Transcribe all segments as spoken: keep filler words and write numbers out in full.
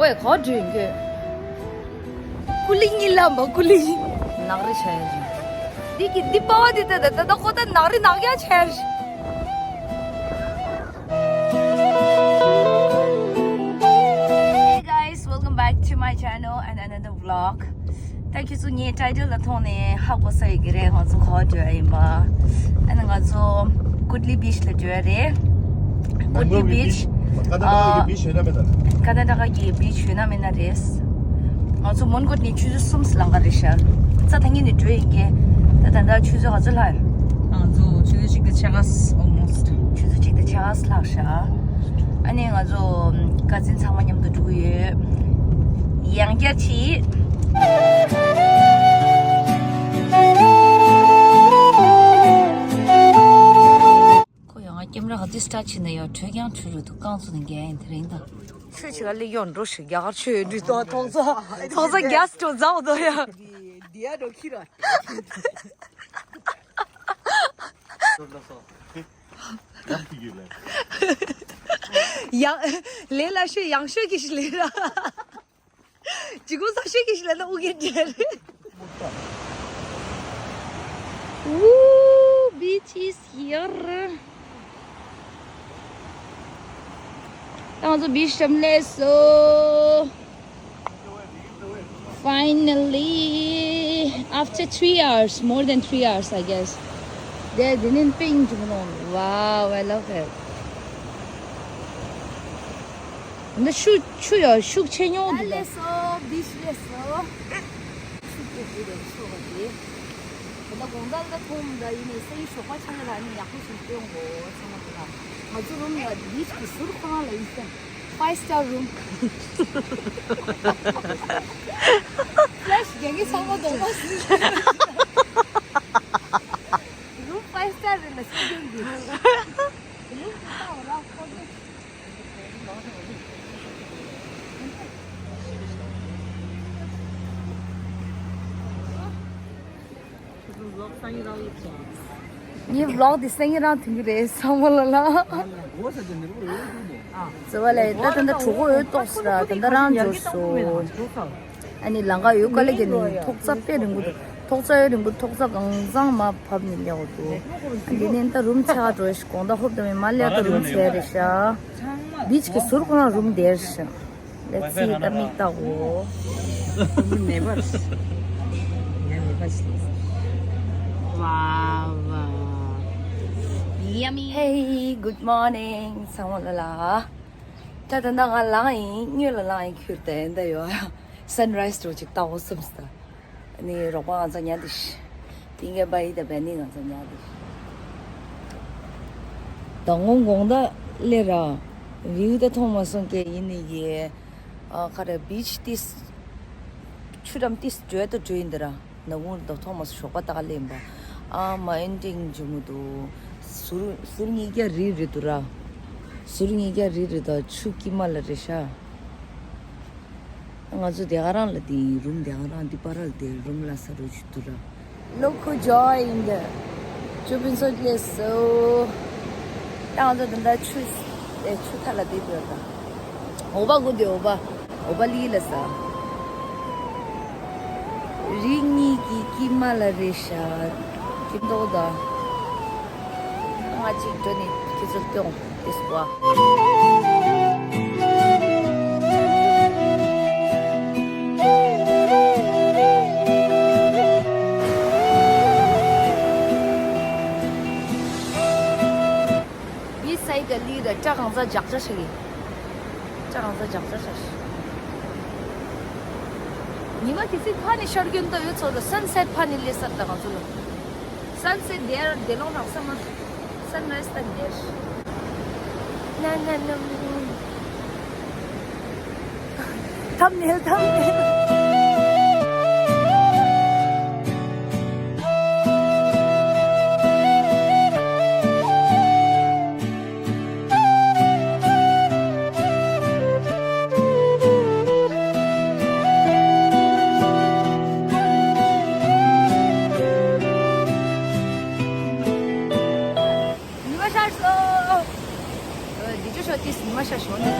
ཨོའི་གོ་དྲུང་གི། ཀུ་ལི་གཉིས་ལ་མ་ཀུ་ལི། ནག་རི་ཆ་ཡ་ཅིག་འདི་གི་འདི་པ་བ་འདི་ད་ད་ད་ད་ཁོ་ད་ནག་རི་ནག་ཡ་ཆ་ཡ་ཅིག Hey guys, welcome back to my channel and another vlog. Thank you. So ངའི་ཊའི་ཊལ་ལ་མཐོང་ནས་ཧ་གོ་ས་ཡོད་ཀྱི་རེད། ང་ཚོ་ག་པར་འགྲོ་ཡ་ཡིན་པ། ཨ་ནི་ང་ཚོ་གུཌ་ལི་བིཆ་ལ་འགྲོ་ཡ་རེད། གུཌ་ལི་བིཆ། ཀར་ནཱ་ཊ་ཀ་གི་བིཆ་ཡོད་ན་མེད་ན། ཀར་ནཱ་ཊ་ཀ་གི་བིཆ་ཡོད་ན་མེད་ན་རེད། ང་ཚོ་མོན་གྷོ་ནས་ཆུ་ཚོད་གསུམ་ལང་ག་རེད་ཤག་རྩ་ཐང་གི་ནས་འགྲོ་ཡིན་གྱི། ད་ད་ལྟ་ཆུ་ཚོད་ག་ཚོད་ལྷག་ཡོད། ང་ཚོ་ཆུ་ཚོད་གཅིག་དང་ཕྱེད་ཀ་almost. ཆུ་ཚོད་གཅིག་དང་ཕྱེད་ཀ་ལྷག་ཤག་ཨ་ནི་ང་ཚོ་ཀ་ཛིན་ཚང་མ་མཉམ་དུ་འགྲོ་གི་ཡོད། ཡང་བསྐྱར་ཅིག་ཁོ་ཡང་ང་ཀེམ་ར་ག་དུས་སི་ཊར་ཊི་བྱས་ན་ཡང་དྲོད་ཀྱང་དྲོད་རུ་འདུག་རྐང་བཙུགས་ནས་རྒྱག་ཡིན་དེ་རིང་ད། ཆོས་ཆེ་ག་ལེ་ཡོང་འགྲོ་ཞིག་རྒྱ་གར་ཆོས་འདྲི་ཏོ་ཐོག་ཚ་ཐོག་ཚ་རྒྱ་སི་ཏོ་ཛའོ་དོ་ཡ། འདི་ཡ་འགྲོ་ཁྱི་ར། ཡང་ལས་ལ་ཤོད་ཡང་ཤོད་ཀྱི་ཞིག་ལས་ར། ཇི་གུ་ས་ཤོད་ཀྱི་ཞིག་ལས་ན་ཨུ་གེ་འདྲེ་རེད། Ooh, beach is here. ང་ཚོ་བིཆ་ལ་སླེབས་སོང་། Finally, after three hours, more than three hours, I guess. དེ་དེ་ནས་པིང་ཅིག་ནོ། Wow, I love it. འདི་ཤུགས་ཆུ་ཡོད་ཤུགས་ཆེ་ཉུང་འདུག་ད། སླེབས་སོང་། བིཆ་སླེབས་སོང་། ཤུགས་ཆེ་བྱས་པའི་ཆུ་བ་དེ། དེ་འདྲ་དགོང་དག་ལ་མཐོང་མི་འདྲ་ཡིན་ནའི་སའི་ཞོགས་པ་ཆ་ལ་ནི་ཡག་པོ་ཞིག་སྟོན་དགོས་ཚང་མ་དེ་ལ། ང་ཚོ་རུམ་ལ་བིཆ་གི་ཟུར་ཁོ་རང་ལ་ཡིན་ཙང་། Five star room. Flash རྒྱག་གི་ཚང་མ་གདོང་པ་ཟིན། Room five star རེད་ལ་སེ་གན་གི། Room དེ་ལྟ་བ་ལ་ཁོ་ཚོ། ངའི་ཝི་ལོག་འདི་སང་ཉིན་རང་ཐོན་གྱི་རེད་བསམ་བློ་ལ། ཟེར་བ་ལས་ད་ད་ལྟ་གྲོད་ཁོག་འོད་ཏོག་ཙམ་ར་ད་ལྟ་རང་འབྱོར་སོང་། ཨ་ནི་ལང་ཀ་ཡོད་དཀའ་ལས་ཀྱི་ནི་ཐོག་རྩ་དཔེ་རིང་པོ་འདུག་ཐོག་རྩ་ཡོད་རིང་པོ་ཐོག་རྩ་གང་ཚང་མ་བབས་ནས་སླེབས་འདུག་ཨ་འདི་ནས་ད་རུམ་ཆ་འགྲོ་ཞིག་དགོང་དག་ཧོབ་ཏེ་མ་སླེབས་ད་རུམ་ཆ་རེད་ཤག་བིཆ་གི་ཟུར་ཁོ་རང་རུམ་དེར་ཤག Let's see. ད་མིག་ལྟ་འོ། མེད་པར། ཡང་མེད་པར་ཤི། Wow, wow. Yummy. Hey, good morning. ཚང་མ་ལ་ལ། ད་ད་ང་ལངས་ཡིན། སྔོན་ལ་ལངས་ཡིན། ཁྱོད་ད་ཡིན་ད་ཡོད། Sunrise འགྲོ་ཅིག་ལྟ་འོ་བསམ་སྟ། ནི་རོགས་པ་ང་ཚོ་ཉལ་དེ་ཤི། ཏིང་གེ་བ་ཡི་ད་བེ་ནི་ང་ཚོ་ཉལ་དེ་ཤི། ད་ངོ་དགོང་དག་ལས་ར། བིའུ་ད་མཐོང་མ་སོང་སྐད་ཡིན་ནི་ཡེ། ཨ་ཁ་ར་བིཆ་ཏིས། ཆུ་འགྲམ་ཏིས་འགྲོ་ད་འགྲོ་ཡིན་ད་ར། ན་གུང་ད་མཐོང་མ་སོང་ཞོགས་པ་ད་ག་ལེན་པ། ཨ་མ་ཨེན་ཏིང་འཇུ་མུ་དུ། ཟུར་ཟུར་གཉིས་ཀ་རི་རི་དུ་ར། ཟུར་གཉིས་ཀ་རི་རི་ད་ཆུ་ཀི་མ་ལ་རེ་ཤ། ང་ཚོ་དེ་ག་རང་ལ་དེ་ཡིན། རུམ་དེ་ག་རང་དེ་པ་རལ་དེ་རུམ་ལ་ས་རུ་ཆུ་དུ་ར། Look who joined. ཆུ་བིན་སོ་ལེ་སོ། ད་ང་ཚོ་དེ་འདྲ་ཆུ་ཨེ་ཆུ་ཐ་ལ་དེ་དུ་ར་ད། འོ་བ་གུ་དེ་འོ་བ། འོ་བ་ལི་ལ་ས། རི་གཉིས་ཀྱི་ཀི་མ་ལ་རེ་ཤ། ཀི་མདོག་ད། ང་གཅིག་འགྲོ་ནས་ཁྱེད་ཚོར་སྟོན། This walk. This side ལ་ལི་ར་སྐྲ་གང་ཚ་འཇག་འཇག་ཤག་གི། སྐྲ་གང་ཚ་འཇག་འཇག་ཤག་ཤག་ཉི་མ་དེ་ཚིག་ཕ་ནི་ཤར་རྒྱུན་ད་ཡོད་ཚོ་ར་སན་སེད་ཕ་ནི་ལེ་སར་ད་ང་ཚོ་ལ། Sunset there, དེ་ལོང་རག་ས་མ། Sunrise ད་there. ན་ན་ན། Thumbnail, thumbnail. ཉི་མ་ཤར་སོང་། འདི་ཅོ་ཤོ་ཏིས་ཉི་མ་ཤར་ཤོ་ནི།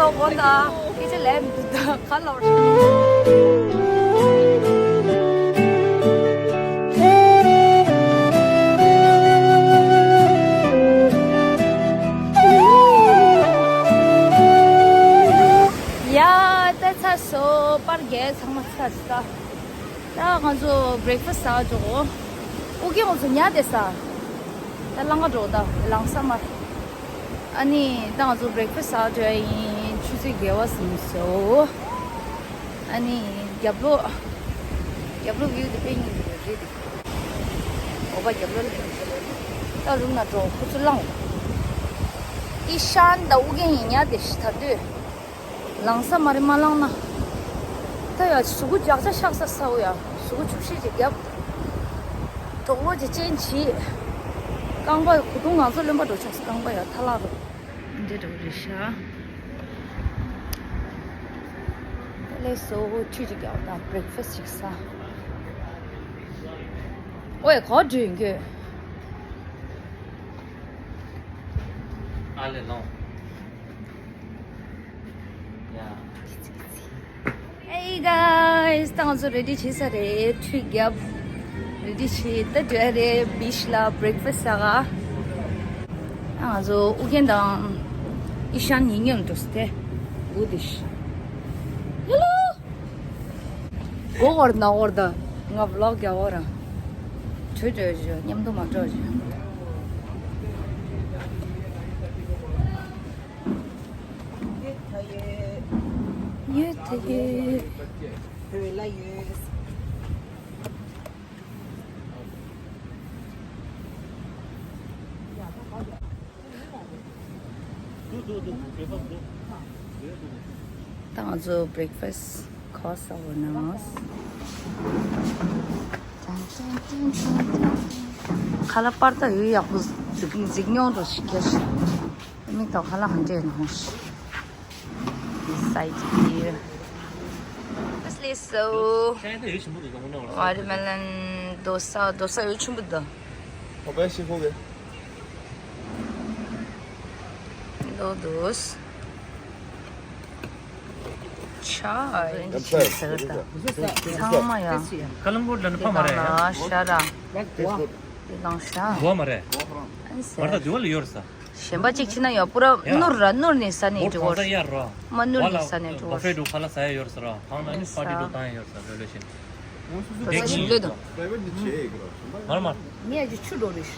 འོ་ད་སྐད་ཆ་ལས་མི་འདུག་ད་ག་ལ་བར། ཡ་ད་ཚར་སོང་། པར་རྒྱག་ཚང་མ་ཚར་སོང་། ད་ང་ཚོ་breakfast་ཟ་འགྲོ་གོ། ཨུ་རྒྱན་ང་ཚོ་ཉལ་བསྡད་ས། ད་ལང་ཀ་འགྲོ་ད་ལང་ས་མར། ཨ་ནི་ད་ང་ཚོ་breakfast་ཟ་འགྲོ་ཡ་ཡིན། ཆུ་ཚོད་བརྒྱད་པ་ཟིན་སོང་། ཨ་ནི་རྒྱབ་ལོགས། རྒྱབ་ལོགས་view་དེ་དཔེ་སྙིང་རྗེ་རེད་དེ། འོ་བ་རྒྱབ་ལོགས་ལ་ཡིན་ཟེར་ལོ། ད་རུམ་ན་འགྲོ་ཁོ་ཚོ་ལང་། ཨི་ཤན་དང་ཨུ་རྒྱན་ཡིན་ཉལ་བསྡད་ཤི་ད་དུས། ལང་ས་མ་རེད་མ་ལང་ན། ད་ཡ་གཟུགས་པོ་རྒྱགས་ཆ་ཤག་ས་ས་འོ་ཡ། གཟུགས་པོ་ཆུ་ཤེལ་ཅིག་རྒྱབ། དོག་ལོ་ཅིག་ཅན་བྱིས། རྐང་པ་གོ་དུང་ང་ཚོ་རློན་པ་འགྲོ་ཆགས་སོ། རྐང་པ་ཡ་ཐ་ལག་རུ། འདྲེ་འགྲོ་རེད་ཤག་ལས་སོ་ཆུ་ཅིག་རྒྱག་དང་breakfast་ཅིག་ཟ། ཨོ་ཡ་ག་འགྲོ་ཡིན་གྱི། ཨ་ལེ་ལོང་། ཡ། Hey guys, ད་ང་ཚོ་ready་བྱས་ཚར་རེད། ཁྲུས་བརྒྱབ། ready་བྱས་ད་འགྲོ་ཡ་རེད། beach་ལ་breakfast་ཟ་ག་ད་ང་ཚོ་ཨུ་རྒྱན་དང་ཨི་ཤན་ཡིན་ངེས་འགྲོ་སི་ཏེ། good dish། Hello། གོ་བར་ན་བར་ད་ང་vlog་རྒྱག་བར། བྲོས་བྲོས་བྱོས། མཉམ་དུ་མ་འགྲོ་བྱོས། ཡོད་ད་ཡོད། ཡོད་ད་ཡོད། བོད་ལ་ཡོད། ད་ང་ཚོ་breakfast་གོ་ས་འོ་ན། ཁ་ལག་པར་ད་ཡོད་ཡག་པོ་འཛིགས་འཛིགས་མྱོང་འགྲོ་ཞིག་ཁྱེར་ཞིག་མིག་ཏོ་ཁ་ལག་ཧན་ཏེ་ནོ། This side here. This is so. Watermelon dosa, dosa ཡོད་ཆུང་པོ་འདུག How much you hold it? Noodles. Chai. I'm sorry. ཚང་མ་ཡ། ཀ་ལམ་བོར་ལ་ནི་ཕ་མ་རེད། ཤ་ར། Taste good. དེ་དང་ཤ། གོ་མ་རེད། ཨན་སེ། བར་ད་དུ་བ་ལ་ཡོར་ས། གཞན་པ་གཅིག་ཕྱིན་ན་ཡོད་པུ་ར་ཡ། ནོར་ར་ནོར་ནས་ས་ནས་འགྲོ་བར། ཡར་རོ། མ་ནོར་ནས་ས་ནས་འགྲོ་བར། བ་ལ་བ་ཧྥེ་འགྲོ་ཁ་ལ་ས་ཡ་ཡོར་ས་རོ། ཕང་ན་ནི་པ་ཏི་འགྲོ་ས་ཡ་ཡོར་ས་རོ་ལེ་ཤིན། ད་ས་ཞིམ་ལོས་དང་། མར་མར། ངས་ཀྱི་ཆུ་འགྲོ་རེད།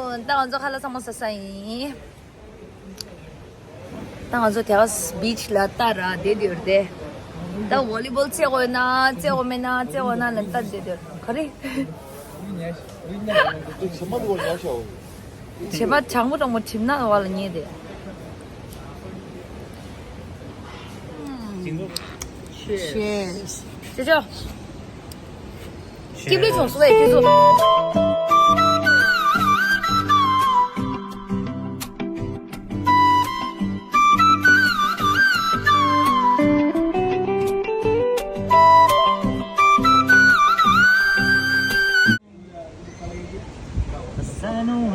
ད་ང་ཚོ་ཁ་ལག་ཚང་མ་ཟ་ས་ཡིན། ད་ང་ཚོ་དེ་ག་beach་ལ་ལྟ་ར་བསྡད་དེ་ཡོད་རེད། ད་volleyball་རྩེ་དགོས་ན་རྩེ་དགོས་མེད་ན་རྩེ་དགོས་ན་ལ་ལྟ་བསྡད་དེ་ཡོད་ག་རེ། བྱེ་མ་གྲང་མོ་གྲང་མོ་གྲིམ་ན་བ་ལ་ཉེ་དེ། Cheers. ཅེ་ཅོ། ཀིབ་ལི་ཆུང་སུ་ལས་ཀྱི་ཚོ།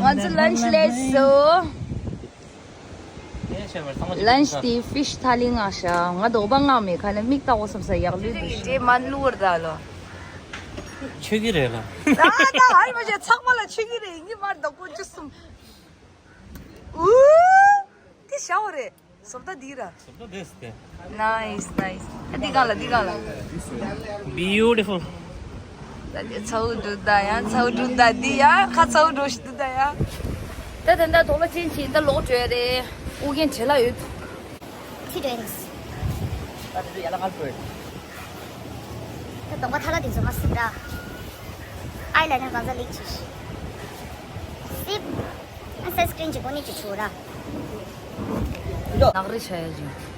ང་ཚོ་lunch་ལས་སོ། lunch་དེ་fish་ཐ་ལི་མངགས་ཤག་ང་དོག་པ་མངགས་མེད་ཁ་ནས་མིག་ལྟ་འོ་བསམ་ས་ཡག་ལུས་འདུག་ཞེས་མ་བླུ་བར་ད་ལོ། ཆོས་ཀྱི་རེད་ལ། ད་ད་ཧར་མ་བྱས་ཚགས་པ་ལ་ཆོས་ཀྱི་རེད་ཡིན་གྱི་མར་དོག་པོ་ཅི་གསུམ། ཨུ། དེ་ཤ་བོ་རེད། བཟོ་ལྟ་འདི་ར། བཟོ་ལྟ་འདི་སྟེ། Nice, nice. ཨ་འདི་གང་ལ་འདི་གང་ལ། Beautiful. ད་དེ་ཚའུ་འབྲུ་ད་ཡང་ཚའུ་འབྲུ་ད་འདི་ཡང་ཁ་ཚའུ་འབྲུ་ཞིག་འདུག་ད་ཡང་། ད་ད་ད་དོག་ལ་ཅན་ཞིག་ད་ལོག་བྲོས་རེད། ཨུ་རྒྱན་བྲེལ་ལ་ཡོད། ཁྱི་འདྲ་ཡིན། ད་དེ་ཚོ་ཡ་ལ་ཁ་བྲོས། ད་གདོང་པ་ཐ་ལ་དེ་ཚོ་མ་སྲིད་ད། ཨའི་ལ་ནེར་གང་ཚ་ལེགས་ཅིག་སྲིད། ཨ་sunscreen་གཅིག་པོ་ནི་གཅིག་བྱུག་ར། ནག་རི་ཆ་ཡ་ཅིག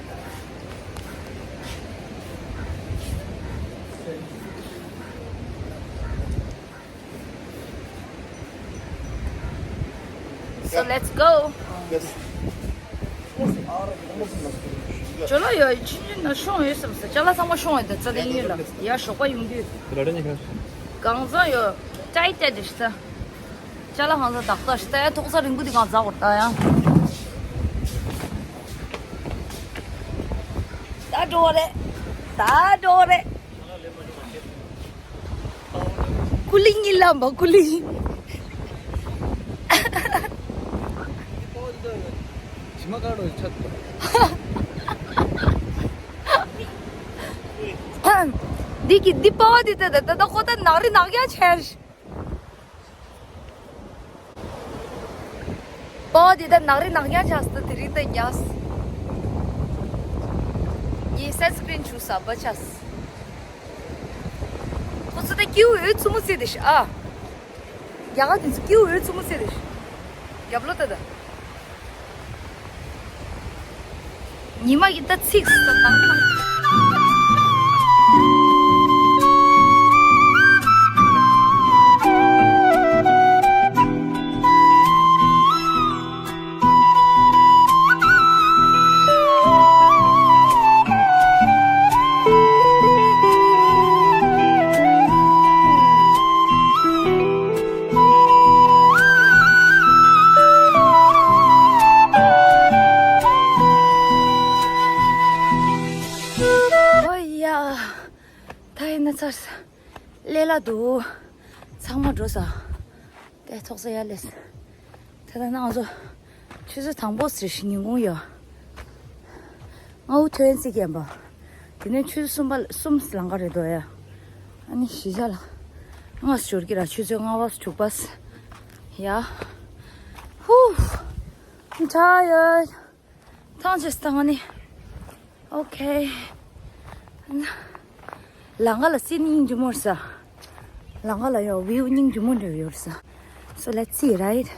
So let's go. ཅོ་ལ་ཡོད་ཅི་ཉིན་ན་ཤོང་ཡོད་བསམ་ས་ཅ་ལག་ཚང་མ་ཤོང་ཡོད་ད་རྩ་དེ་ཡོད་ལ་ཡ་ཞོགས་པ་ཡོང་དུས་གང་ཚང་ཡོད་ཏའི་ཏའི་དེ་ཤི་ས། ཅ་ལག་ཧང་སང་ཏག་ཏག་ཞིག་ད་ཡ་ཐོག་ས་རིང་པོ་འདི་གང་ཟག་གོ་ད་ཡ། འགྲོ་རེད། ད་འགྲོ་རེད། ཀུ་ལི་གཉིད་ལམ་པ་ཀུ་ལི། འདི་གི་འདི་པ་བ་འདི་ད་ད་ད་ཁོ་ད་ནག་རི་ནག་ཡ་ཆེར། པོ་འདི་ད་ནག་རི་ནག་ཉག་ཆགས་སོང་། དེ་རིང་ད་ཉག་ངས་སན་སི་ཀྲིན་བྱུགས་ས་པ་ཆགས། ཁོ་ཚོ་ད་ཀིའུ་འོད་ཚུ་མོ་རྩེ་དེ་ཤི་ཨ། རྒྱ་གར་དེ་ཚོ་ཀིའུ་འོད་ཚུ་མོ་རྩེ་དེ་ཤི། རྒྱབ་ལོ་ད་ད། ཉི་མ་གི་ད་ཚིགས་སུ་ནང་ནང་། ཨོ་ཡ། ད་ཡིན་ན་ཚར་སོང་། ལས་སླ་འདུག་ཚང་མ་འགྲོ་ས། དེ་ཚོགས་ས་ཡར་སླེབས་སོང་། ད་ལྟ་ང་ཚོ་ཆུ་ཚོད་དང་པོ་ཟེར་ཞིག་ཉིན་གུང་ཡོད། སྔ་པོ་ཐོན་རྩིས་རྒན་པ། དེ་ནས་ཆུ་ཚོད་གསུམ་པ་གསུམ་ལང་ག་རེད་འདུག་ཡ། ཨ་ནི་གཞིས་ཆགས་ལ་ལྔ་འབྱོར་གྱི་ར། ཆུ་ཚོད་ལྔ་པ་དྲུག་པ་ཡ། ཧུ། ཆ་ཡོད། ཐང་ཆད་སོང་ང་ནི། ཨོ་ཁེ། ལང་ཀ་ལ་སིད་ནི་སྙིང་རྗེ་མོ་རེད་ས། ལང་ཀ་ལ་ཡོད་བིའུ་སྙིང་རྗེ་མོ་འདྲ་ཡོད་རེད་ས། So let's see, right?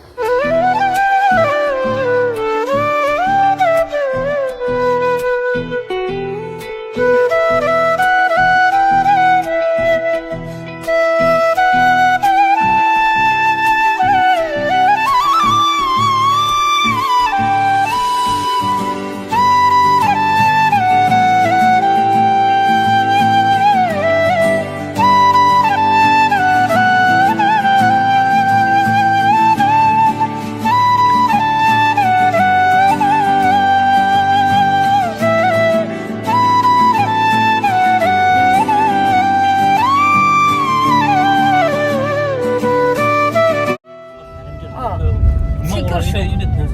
ཨ། ཕྱི་རྒྱུག་དངོས་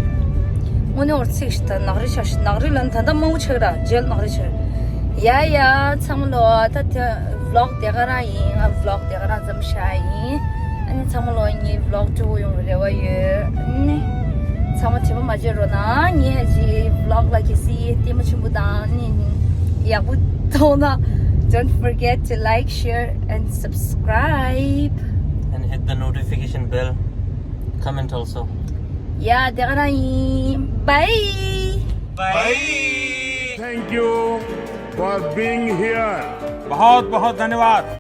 གནས་འོར་ཚིག་ཤི་ད་ནག་རི་ཆགས་ཤི། ནག་རི་ལ་ད་ལྟ་མང་པོ་ཆགས་ར། ཇེལ་ནག་རི་ཆགས། ཡ་ཡ་ཚང་མ་ལོ། ད་དེ་ཝི་ལོག་དེ་ག་རང་ཡིན། ང་ཝི་ལོག་དེ་ག་རང་མཚམས་བཞག་ཡིན། ཨ་ནི་ཚང་མ་ལོ་ངའི་ཝི་ལོག་སྤྲོ་པོ་ཡོང་བའི་རེ་བ་ཡོད། ཨ་ནི་ཚང་མ་དྲན་པ་མ་བརྗེད་རོགས་གནང་། ངའི་ཧ་ཅི་ཝི་ལོག་ལ་གལ་སྲིད་ལྟད་མོ་ཆེན་པོ་དང་ནི་ཡག་པོ་མཐོང་ན། Don't forget to like, share and subscribe. And hit the notification bell. Comment also. ཡ་དེ་ག་རང་ཡིན། Bye. Bye. Thank you for being here. बहुत बहुत धन्यवाद।